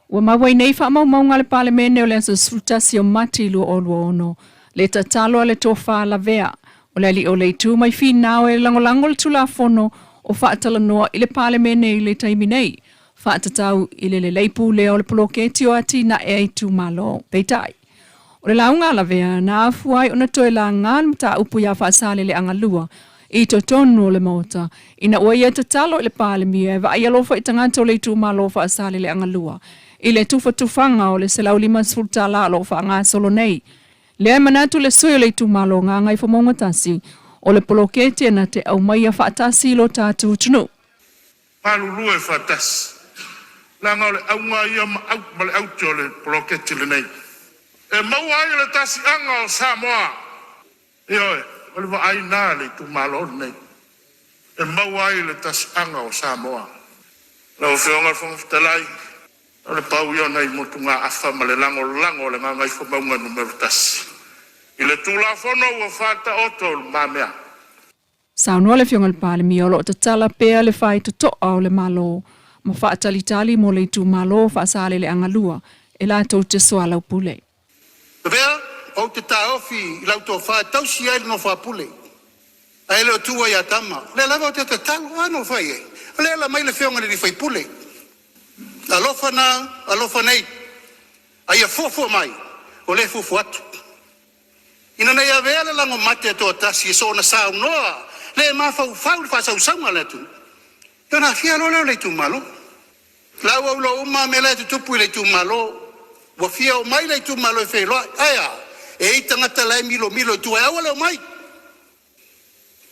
Ua maua i nei faamaumauga a le Palemene o le aso 11 o Mati 2026 le tatalo a le Tofa Lavea o le alii o le Itu mai Finao e lagolago le Tulafono o faatalanoa i le Palemene i le taimi nei, faatatau i le lelei pulea o le poloketi o atinae a itumalo. Peitai, o le lauga a Lavea na afua ai ona toe laga le mataupu ia Faasaleleaga 2 i totonu o le Maota ina ua ia tatalo i le Palemia e vaai alofa i tagata o le itumalo o Faasaleleaga 2 i le tufatufaga o le $150 o lo o faagasolo nei. Lea e manatu le sui o le itumalo o Gagaifomauga 1 o le poloketi e na te aumaia faatasi i lo tatou atunuu. Galulue faatasi, leaga o le auga ia ma au ma le aute o le poloketi lenei, e maua ai le tasi'aga o Samoa. Ioe, o le vaai lena a le itumalo lenei, e maua ai le tasi'aga o Samoa. Lau Afioga i le Fofoga Fetalai, o le pau ia o nai motugaafa ma le lagolago a le Gagaifomauga Nu.1 i le Tulafono ua faataoto i lumamea. Saunoa le Afioga i le Palemia o lo o tatala pea le faitotoa o le Malo ma faatalitali mo le itumalo o Faasaleleaga 2 e latou te soalaupule. Lavea, ou te taofi i lau tofa e tausi ai le nofo a Pule, ae le o tuua ia Tama. O lea lava ou te tatalo, a na ou fai i ai? O lea e ala mai le Afioga i le sui usufono. Alofa na, alofa nei, a ia fuafua mai, o lea e fuafua atu. Ina ne i avea le lago mate a toatasi e soona saunoa le mafaufau i le faasausauga a le atunuu, ia ona aafia loa lea o le itumalo. La ua ou iloa uma lava mea la e tutupu i le itumalo. Ua fia omai le itumalo e feiloai. Ae a? E i ai tagata la e milomilo i tua e aua le omai.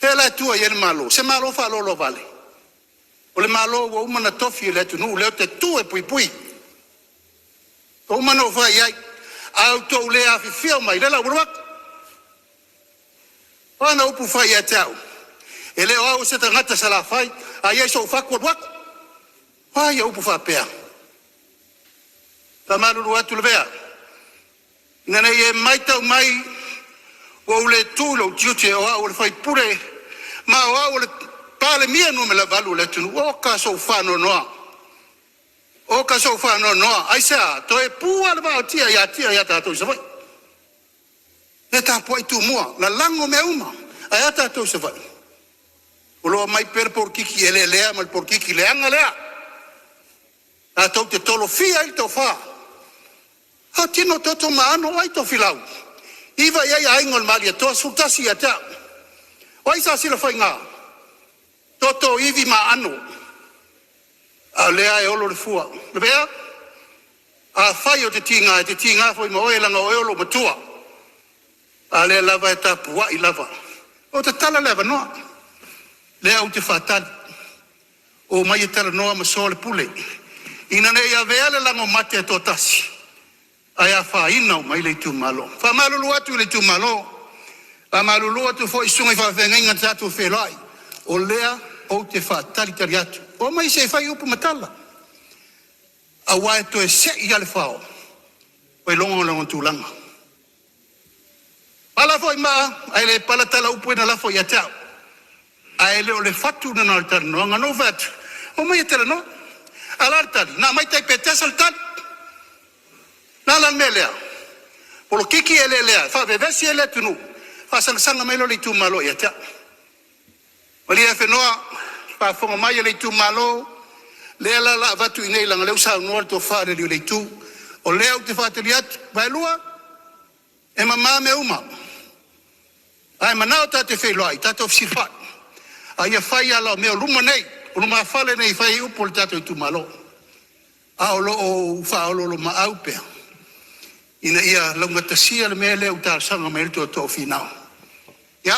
Lea la e tua i ai le Malo, se Malo faaloaloavale. O le Malo ua uma ona tofi e le atunuu lea ou te tu e puipui. Ua uma ona ou fai i ai, a outou le afifio mai, o lea la ua alu atu. O ana upu fai ia te au, e le o au o se tagata Salafai, a i ai sou fatu, alu atu. O a ia upu faapea? Faamalulu atu Lavea, ina ne i e matau mai ua ou le tu i lou tiute o au o le sui usufono ma o au o le Palemia numera 8 o le atunuu. Oka sou faanoanoa. Oka sou faanoanoa, aisea? Toe pu lava le vaa o Tia ia Tia ia tatou i Savaii. Lea e tapuai Tumua, lalago mea uma. Ae a tatou i Savaii? O lo o aumai pea le polokiki eleelea ma le polokiki leaga lea. Tatou te tolofia ai le tofa. A o tino o toto ma ano, o ai Tofilau? 9 i ai aiga o le Malietoa, 11 ia te au. O ai Sasila Faiga? Toto ivi ma aano, a o lea e olo le fua. Lavea, afai ou te tiga, e te tiga foi ma oe leaga o oe o lou matua, a o lea lava e tapuai lava. O tatala le avanoa, lea ou te faatali, omai e talanoa ma soalepule, ina ne i avea le lago mate a toatasi ae afaina uma ai le itumalo. Faamalulu atu i le itumalo, faamalulu atu foi i susuga i faafeagaiga na tatou feiloai, o lea ou te faatalitali atu. Omai se i fai upu ma tala, aua e toe sei lava le fao ua iloga o lona tulaga. Pala foi maa ae le pala tala upu e na lafo ia te au. Ae le o le fatu lena o le talanoaga. Na ou fai atu, omai e talanoa. A o le a le tali? Na aumai tai Petesa le tali. O le a la le mea lea? Polokiki eleelea, e faavevesi ai le atunuu, faasagasag mai lea o le itumalo ia te au. Malie Afenoa, faafofoga mai a le itumalo, lea la o le a avatu i inei leaga o lea ua saunoa le tofa i le alii o le Itu. O lea ou te faatali atu, Vaelua, e mama mea uma, a e manao ta te feiloai, tatou fesilafai, a ia fai ala o mea o luma nei, o lumafale nei e fai ai upu a le tatou itumalo. A o lo o ou faaoloolomaau pea ina ia laugatasia le mea lea ua talosaga mai ai le tootoo o Finao. Ia,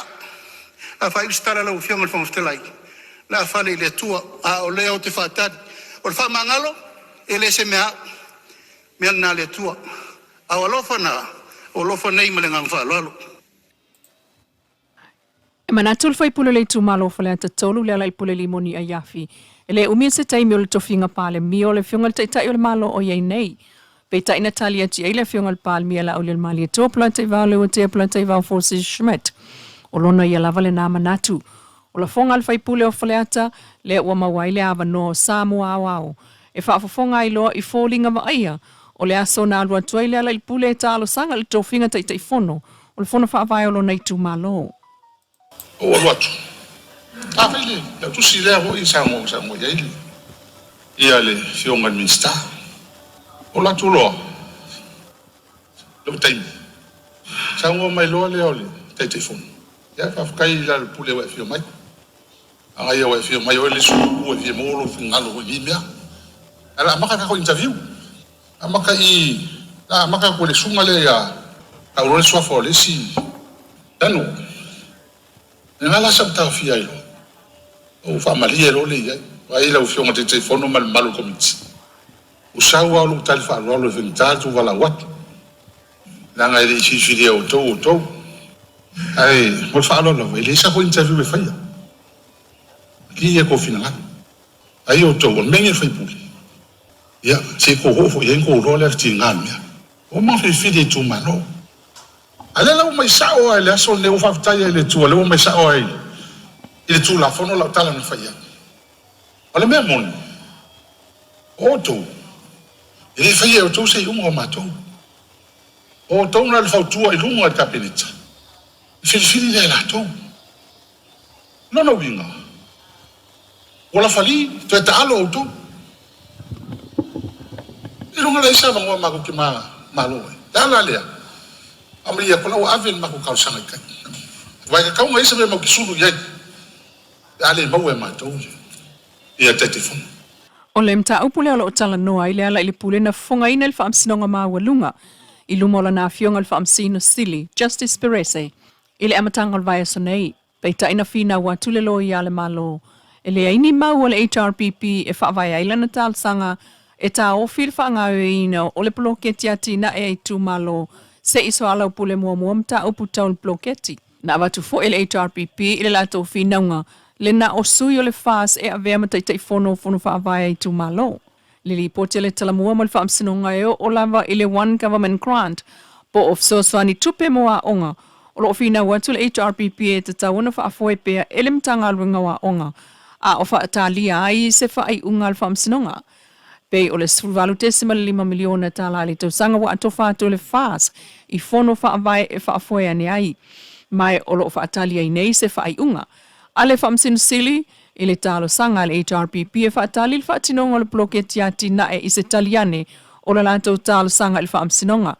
a faaiu se tala lau Afioga i le Fofoga Fetalai, o le a fale i le Atua, a o lea ou te faatali. O le faamagalo, e le se mea a au, o le mea lena a le Atua. A o alofa na, o alofa nei ma le agaga faaaloalo. E manatu le sui usufono o le itumalo o Faleata 3, Lealailepule Limoni Aiafi, e le umi se taimi o le tofiga Palemia o le Afioga i le Taitai o le Malo o i ai nei. Peitai na tali atu i ai le Afioga i le Palemia Laaulialemalietoa Polataivao Leuatea Polataivao Fosi Schmidt, o lona ia lava lena manatu. O lafoga a le sui usufono o Faleata, lea ua maua ai le avanoa o Samoa Aoao. e faafofoga ai loa i foliga vaaia o le aso na alu atu ai Lealailepule e talosaga i le tofiga Taitaifono o le Fono Faavae o lona itumalo. Ou alu atu, a fai le lau tusi lea foi saunoa saunoa i ai le ia le afioga i le Minisita. Ou alu atu loa lou taimi, saunoa mai loa lea o le Taitaifono. Ia faafetai i Lealailepule ua e afio mai. A ia ua e afio mai oe le isi upu e fia maua lou finagalo foi i mea. Ae o le a amata tatou interview. Amata i la amata atu i le susuga lea ia tau le suafa o le isi Dano. Lena la sa ou taofia ai loa. Ou faamalie loa lea i ai. Vaai lau Afioga i le Taitaifono ma le mamalu o le Komiti. Ua sau lava lou tali faaaloalo e faigata le tou valaau atu. Leaga e le i filifilia e outou outou. Ae mo le faaaloalo lava, e leai sa tou interview e faia. Malie ia tou finagalo. Ai outou, o le mea lenei o le faipule. Ia, se i tou oo foi i ai ona outou iloa lea o le tiga o le mea. Ua uma ona filifili e itumalo. A o lea la ua aumai sao lava i le aso lenei, ua faafetai ai i le Atua o lea ua aumai sao lava i le Tulafono lau tala na fai ai. O le mea moni, o outou, e le faia e outou se iuga o matou. O outou na o le fautua i luga o le Kapeneta, e filifili lea e latou. Lona uiga, ua lafali, toe taalo outou. I luga leai se avanoa matou te malo ai. Le ala lea, amalia atu la ua ave le matou talosaga i tai. Aua e tatau ona i ai se mea matou te sulu i ai, pe a le maua e matou ia Taitaifono. O le mataupu lea o lo o talanoa ai Lealailepule na fofogaina i le Faamasinoga Maualuga i luma o lana afioga i le Faamasino Sili, Justice Perese, i le amataga o le vaiaso nei. Peitai na finau atu le loia a le Malo, e leai ni mau a le HRPP e faavae ai lana talosaga e taofi le faagaoioiina o le poloketi atinae a itumalo se i soalaupule muamua mataupu tau le poloketi. Na avatu foi e le HRPP i le latou finauga le na o sui o le FAS e avea ma Taitaifono o Fono Faavae a itumalo. Le lipoti a le Talamua mo le Faamasinoga e oo lava i le One Government Grant po o fesoasoani tupe mo aoga o lo o finau atu le HRPP e tatau ona faafoe pea e le Matagaluega o Aoga a o faatalia ai se faaiuga a le Faamasinoga pei o le $18.5 miliona tala i le tausaga ua atofa atu e le FAS i fono faavae e faafoe ane ai ma o lo o faatali ai nei se faaiuga a le Faamasino Sili i le talosaga a le HRPP e faatali le faatinoga o le poloketi atinae i se tali ane o le latou talosaga i le Faamasinoga.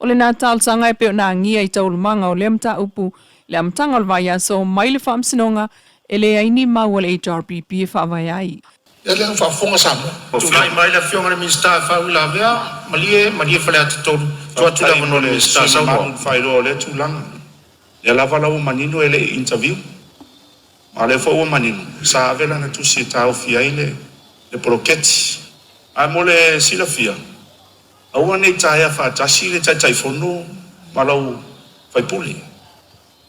O lena talosaga e pei ona agia i taualumaga o lea mataupu i le amataga o le vaiaso mai le Faamasinoga e leai ni mau a le HRPP e faavae ai. Ia lea ua faafofoga Samoa. Tulai mai le Afioga i le Minisita e faauilavea, malie, malie Faleata 3, tuu atu le Faafetai avanoa mo i le le Minisita sui mamalu saunoa. na faailoa o lea tulaga. Lea lava la ua manino e le i interview. Ma o lea foi ua manino sa ave lana tusi e taofi ai le le poloketi. Ae mo le silafia, aua ne i taea faatasi le Taitaifono ma lau faipule.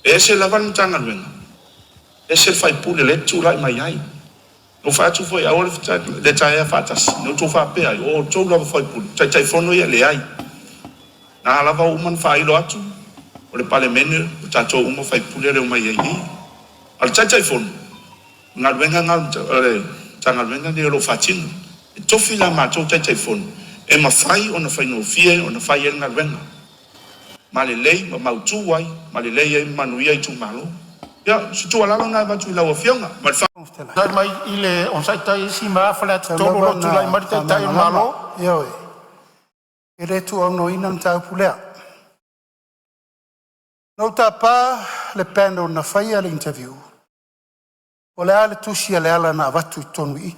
E ese lava le Matagaluega, ese le faipule lea e te tulai mai ai. Na ou fai atu foi, aua le taea faatasi. Na outou faapea ai, o outou lava faipule, Taitaifono ia e leai. Na lava ua uma ona faailo atu, o le Palemene o tatou uma faipule lea e omai ai i i. A o le Taitaifono, o galuega na o le Matagaluega lenei o lo o faatino. E tofi la matou Taitaifono e mafai ona faigofie ona fai ai le galuega ma lelei ma mautu ai ma lelei ai ma manuia itumalo. Ia, o se tuualalo lena e avatu i lau Afioga. Ma le Fofoga Fetalai. Onosai mai i le Faleata Tatau 3 o lava lo o tulai ona mai le Taitai o le faamalamalama. Malo. Ioe, e le tuuaunoaina le mataupu lea. Na ou tapa le panel na faia le interview, o le a le tusi a Leala na avatu i totonu i i.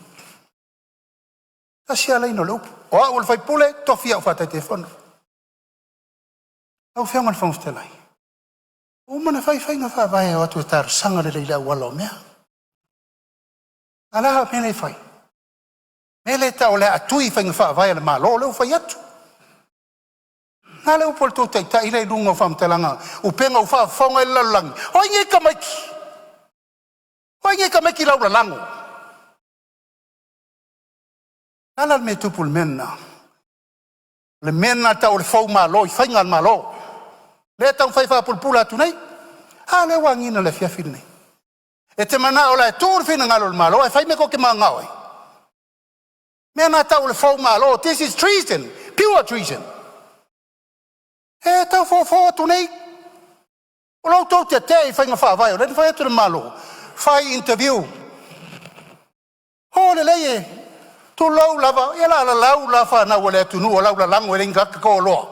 Tasi lava laina o le upu, o au o le faipule e tofi au faa-Taitaifono. Lau Afioga i le Fofoga Fetalai, ua uma ona fai faiga faavae e o atu e talosaga lelei i le auala o mea. A o le a le mea lea e fai? Le mea lea e tau o le a tui faiga faavae a le Malo, lea ua fai atu. O le a le upu a le tou taitai la e i luga o faamatalaga upega ua faafofoga i ai le lalolagi? O ai nei tamaiti? O ai nei tamaiti laulalago? O le a la le mea e tupu i le mea lena? O le mea lena e tau o le foumalo i faiga a le Malo. Lea e taumafai e faapulapula atu nei. A lea ua agiga i le afiafi lenei. E te manao o le a tuu le finagalo o le Malo ae fai mea tou te mananao ai? Mea na tau o le foumalo. This is treason, pure treason. E tau fofo atu nei, o lo outou tetee i faiga faavae o lea na fai atu e le Malo, fai interview. O lelei e tulou lava, ia o le a lau la fanau a le atunuu o lau lalago e le ni ata toloa.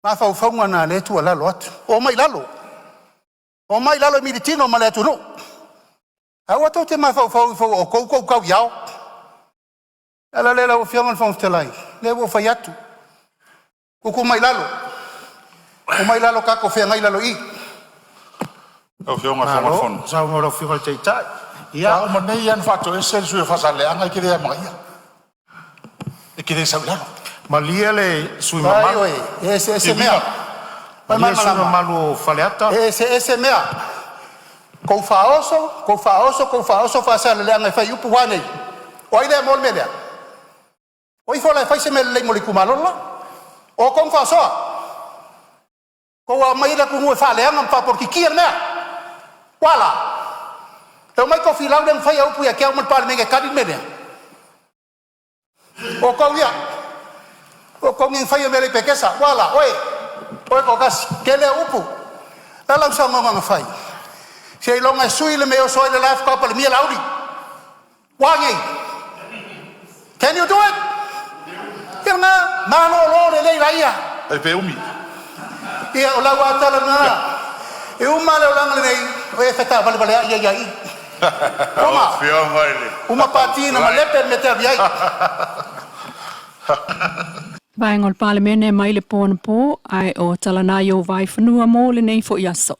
Mafaufauga na o lea e tuualalo atu, omai i lalo, omai i lalo e militino ma le atunuu. Aua tou te mafaufau ifo ua outou tou tau i ao. O le ala lea lau Afioga i le Fofoga Fetalai, lea ua ou fai atu, tuutuu mai i lalo, omai i lalo tatou feagai i lalo i i. Lau Afioga i le Fofoga o le Fono. Saunoa lau Afioga i le Taitai. Ia uma nei lava ona faatoese le sui usufono o Faasaleleaga, e te le amanaia. E te le sau i lalo. Malie le sui usufono mamalu, Ioe, e eseese mea. malie le sui usufono mamalu o Faleata. E eseese mea. Tou faaoso, tou faaoso, tou faaoso Faasaleleaga e fai upu, a nei? O ai lea mo le mea lea? O ifo la e fai se mea lelei mo le itumalo le la. O outou na faaosoa, tou aumai le atunuu e faaleaga ma faapolokikia le mea. Ua a la? E omai Tofilau lea na faia upu ia te au ma le Palemene e tali le mea lea? O outou ia, o outou nei na faia mea le i Petesa. Ua a la? Oe, oe toatasi, tele au upu. O le a lau saunoaga na fai? Seiloga e sui le mea e oso ai le la faatoa palemia Laauli. Ua a nei? Can you do it? Ia lena, malolo lelei laia. E pe umi. Ia o lau lava tala lena. E uma le olaga lenei, o e fetalevaleai ai lava i i. Uma, Afioga i le uma pati na malepe le mea te alu ai. Vaega o le Palemene mai le po anapo, ae o talana i o vai fanua mo lenei foi aso.